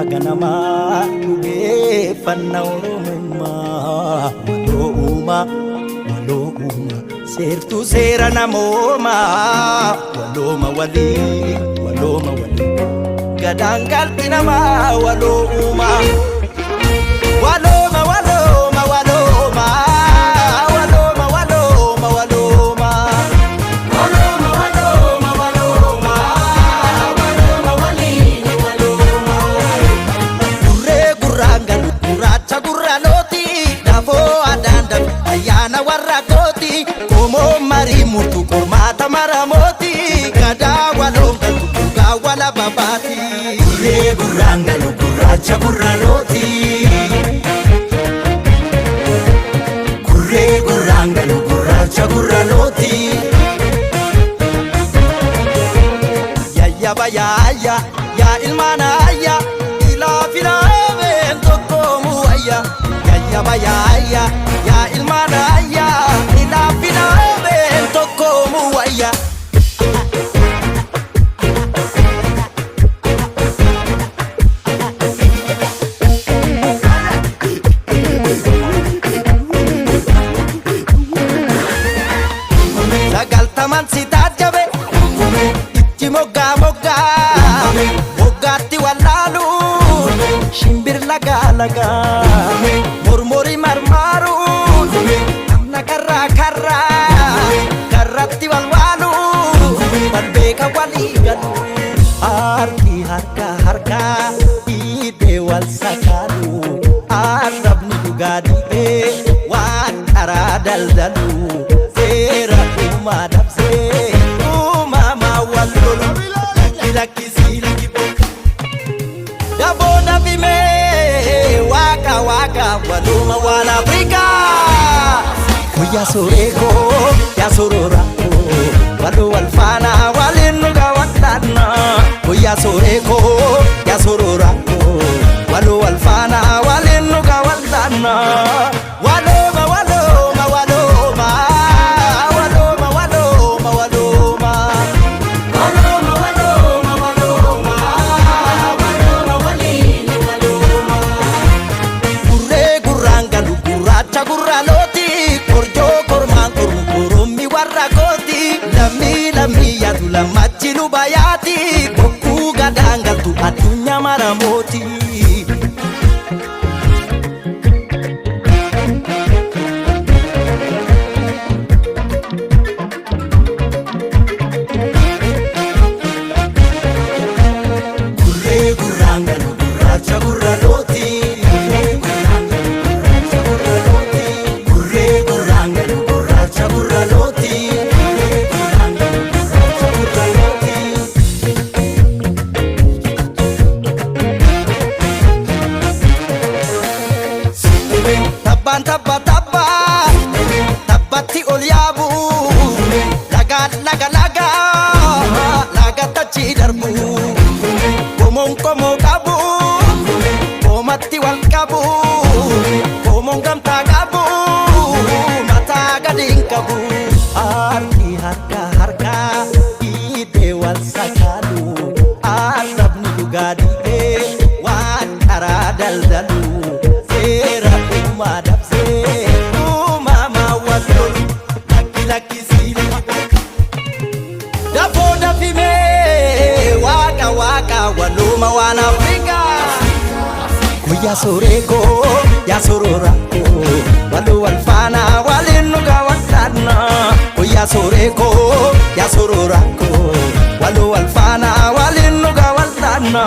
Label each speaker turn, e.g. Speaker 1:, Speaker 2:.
Speaker 1: Duudhaa ganamaa dhugeeffanna Oromummaa. Waloo uumaa, waloo uumaa, seertuu seera namoomaa. Walooma walii, walooma walii, gadaan galti namaa waloo uumaa. Walooma, walooma, walooma, walooma, walooma, walooma. Walooma, walooma, walooma, walooma waliin walooma. Gurree gurraan galu gurraacha gurra looti, dafoo aadaan dafe ayyaana warra kooti, qomoo marii murtu qormaata maramooti, gadaa waloon galtu dhugaa wala babaati. Gurree gurraan galu gurraacha gurra looti. Gurree gurraan galu gurraacha gurra looti. Yayyaba yaayya yaa ilmaan ayya, ilaa filaameen tokkoomu wayya. Yayyaba yaayya yaa ilmaan ayya, ilaa filaameen tokkoomu wayya. 90n si taajjabe, ijji moggaa moggaa moggaatti wallaalu, shimbir lagaa lagaa mormori marmaaru, namna karraa karraa karratti walwaalu, wal beeka walii galu, harki harka harkaa dhiibee wal sakaalu, arrabni dhugaa dhiibee waan karaa daldalu, seera uumaa dabsee uumamaa wal lolu, lakki lakkisii lakki daboo dafimee waaqa waaqa waluma waan Afrikaa. Guyyaa soreekoo yaa sororakoo, waluu wal faana waliin nu gaawwadhaanna. Guyyaa soreekoo yaa sororakoo, waluu wal faana waliin nu gaawwadhaanna. Walooma, walooma, walooma, walooma, walooma, walooma. Walooma, walooma, walooma, walooma waliin walooma. Gurree gurraan galu gurraacha gurra looti, korjoo kormaan kormu korommi warra kooti, lammii lammii yaatu lammachi luba yaati, bokkuu gadaan galtu addunyaa maramooti. Gurree gurraan galu gurraacha gurra looti. Gurree gurraan galu gurraacha gurra looti. Gurree gurraan galu gurraacha gurra looti. Gurree gurraan galu gurraacha gurra looti. Tabbaan tabba tabba tabbatti ol yaabu, lagaan laga laga lagatti achi darbu, qomoon qomoo qabu qoomatti wal qabu, qomoon gamtaa qabu mataa gadi hin qabu, harki harka harka dhiibee wal sakaalu, arrabni dhugaa dhiibee waan karaa daldalu, seera uumaa dabsee uumamaa wal lolu, lakki lakkisii lakki dafoo dafimee waaqa waaqa waluma waan Afrikaa. Guyyaa soreekoo yaa sororakoo, waluu wal faana waliin nu gaawwadhaanna. Guyyaa soreekoo yaa sororakoo, waluu wal faana waliin nu gaawwadhaanna.